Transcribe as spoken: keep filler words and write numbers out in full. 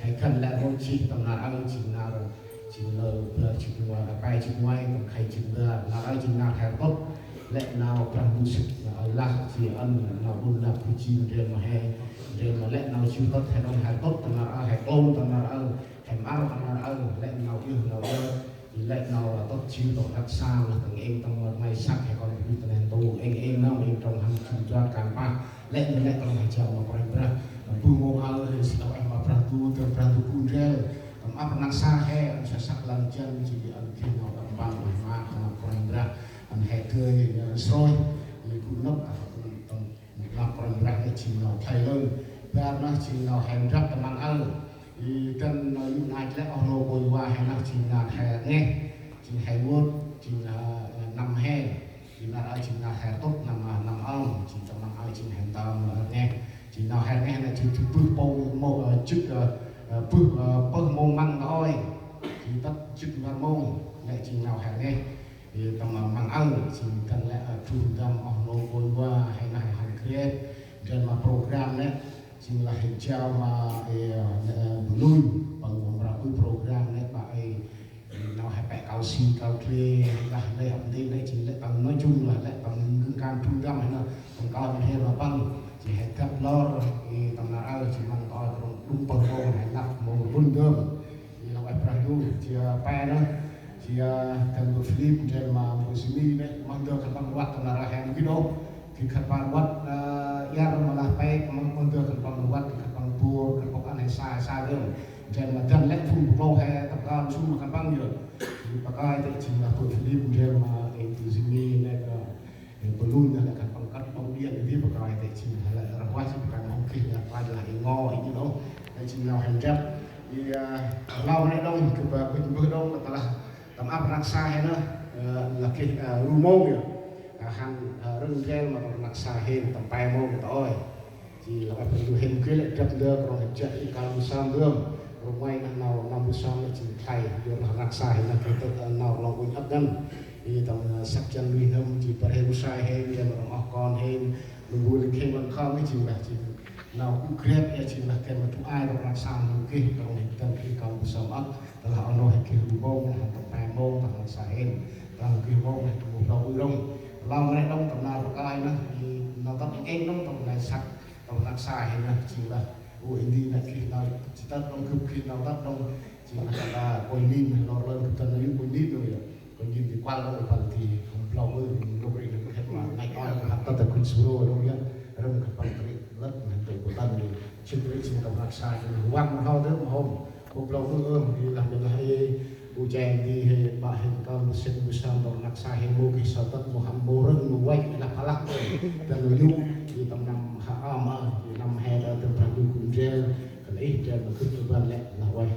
He khân lĕ rngôch jêh tâm nar aơ jêng nar, jêng lơ bar jê̆t nguai, pe jê̆t nguai tâm khay jê̆t bar. Nar aơ jêng nar he tŭt lĕ nau Brah Ndu sĭt aơ lah, jêh ăn nau ƀon năp bu jêng ndrel ma he, ndrel ma lĕ nau jêh tŭt he nơh, he tŭt tâm nar aơ, he klôn tâm nar aơ, he mƀăr tâm nar aơ, lĕ nau yơh nau yơh. Lĕ nau tŭt jêng tâm rnăk sa lah tâng êng tâm rnăk săk he kon bri ta neh ntu êng êng nơh êng trong hăn jŭm jot kan pah. Lĕ nau lĕ trong he jao ma Kôranh Brah. Bơh mông aơ he sĭt ueh ma Brah Ndu, tâm Brah Ndu gŭ ndrel tâm ăp rnăk sa he, ăn sa săk lăn jăn jêh ăn geh nau tâm ban ueh ma tâm Kôranh Brah. Ăn he dơi, ăn srôih, ăn gŭ nâp tâm Nau Kôranh Brah nê jêng nau khlay lơn. Bar nơh jêng nau he ndrăp tâm ban aơ. I dăn nau yŭ nai lĕ oh nô kônh wa he nơh jêng nar he rngeh. Jêng he môt, jêng, ơ, năm he. Jêng nar aơ jêng nar he tŭt năm, ơ, năm ơm. Jêng tâm ban aơ jêng he ntơm, ơ, rngeh. Jêng nau he rngeh nê jêng jêh bơh pông mông, ơ, jêh, ơ, ơ, bơh, ơ, pơh mông măng ta ơi. Jêng tât jêh bar mông. Nê jêng nau he rngeh. Ê, tâm, ơ, măng aơ, jêng dăn lĕ, ơ, tru ndăm oh nô kônh wa, he nơh he hăn kret, dăn ma program nê, jêng lah he jao ma, ê, ơ, nê, ơ, bu lui, păng mra ƀư program nê, ƀă ê, ê, nau he pĕ kau si, kau kle, lah nê, ăp nê, nê, jêng lĕ păng nói chung lah lĕ păng ngăn kan tru ndăm he nơh, păng kơl he ma păng, jêng he dăp lor, ê, tâm nar aơ, jêng măng ta ơi, krŏng đŭng pơh mông, he năp mông bŭn dơm. Ê, lah ueh Brah Ndu, jêh pe nơh, jêh dăn bơ̆ Philip, ndrel ma bơ̆ Simi nê, măng dơ khân păng rvăt tâm nar aơ he mâu gĭt ôh, gĭt khân păng rvăt, ơ, iăr ma lah pe, măng, măng dơ khân păng rvăt, gĭt khân păng bôr, khân păng ăn he sa, he sa dơm. Ndrel ma dăn lĕ phung bu klô he, tâm kan sŭm ma khân păng yơh. Jêh pakơi tê jêng lah bơ̆ Philip, ndrel ma, ê, bơ̆ Simi nê, ơ, Ê, bu lui nơh lĕ khân păng kăt ƀơ̆ng điên, ê, di pakơi tê jêng lah lĕ rah ueh jêh pakơi mâu geh lah klach lah ê ngo ê jêh nơh. Ê, jêng nau he ndrăp. Ê, ơ, lau nê đŏng, gâp, ơ, gâp mbơh đŏng, lah tâm ăp rnăk sa he nơh, ơ, lah geh, ơ, ru mông yơh. Ơ, hăn, ơ, rơ̆ng ndrel ma tâm rnăk sa he, tâm pe mông ta ơi. Jêng lah ăp rơ̆ng du hên geh lĕ drăp ndơ, krŏng he jăk ê kăl bu sơm dơm. Rơmay nơh nau, nau bu sơm nơh jêng khlay, yor lah rnăk sa he nơh geh tât, ơ, nau rlong uănh ăk ngăn. Ê, tâm, ơ, săk jăn lui hnơm, jêng păr he bu sai he, jêng ma rŏng oh kon he, nơh bu lĕ khêm lăng khŏm, ê, jêng lah, jêng nau gŭ grep, ê, jêng lah geh ma du ai, tâm rnăk sa, nơh geh, krŏng he dăn geh kăl bu sơm ăk, tơlah oh nô he geh ru mông, lah tâm pe mông, tâm rnăk sa he, tâm geh mông, lah tâm mông blau ƀư rŏng. Lau nê đŏng, tâm nar rkơi nơh, ê, nau tât êng đŏng, tâm nai săk, tâm rnăk sa he nơh, jêng lah, ơ, ê, di nơh geh nau, jêh tât đŏng, gâp geh nau tât đŏng, jêng lah kơt ta kônh nin, nau lơn gâp dăn nau yŭ kônh nin đŏng yơh. Kônh nin di kuăl đŏng, kuăl di, kŏ blau ƀư, nôk ri nơh gâp het ma, nai kuăl gâp hăt tât ta kônh sŭro đŏng yơh, rơ̆ng gâp păng tât ri, lăt nơh tât kônh tăn ri, jêh ri jêng tâm rnăk sa, jêng lah văng ma hŏ dơm hôm. Kŏ blau ƀư ơm, ê, lah, ê, lah, ê, bu jêng di, ê, ƀă hên kơl, bu sĭn, bu sơm, tâm rnăk sa, ê, mâu geh sa tât, mâu hăm, mâu rơ̆ng, mâu văch, ê, lah pha lah, ê. Dăn nau yŭ, ê, tâm năm ha ơm, ê, năm he, ơ, tâm Brah Ndu gŭ ndrel, kăl ih, ndrel ma gâp tâm ban lĕ, lah ueh.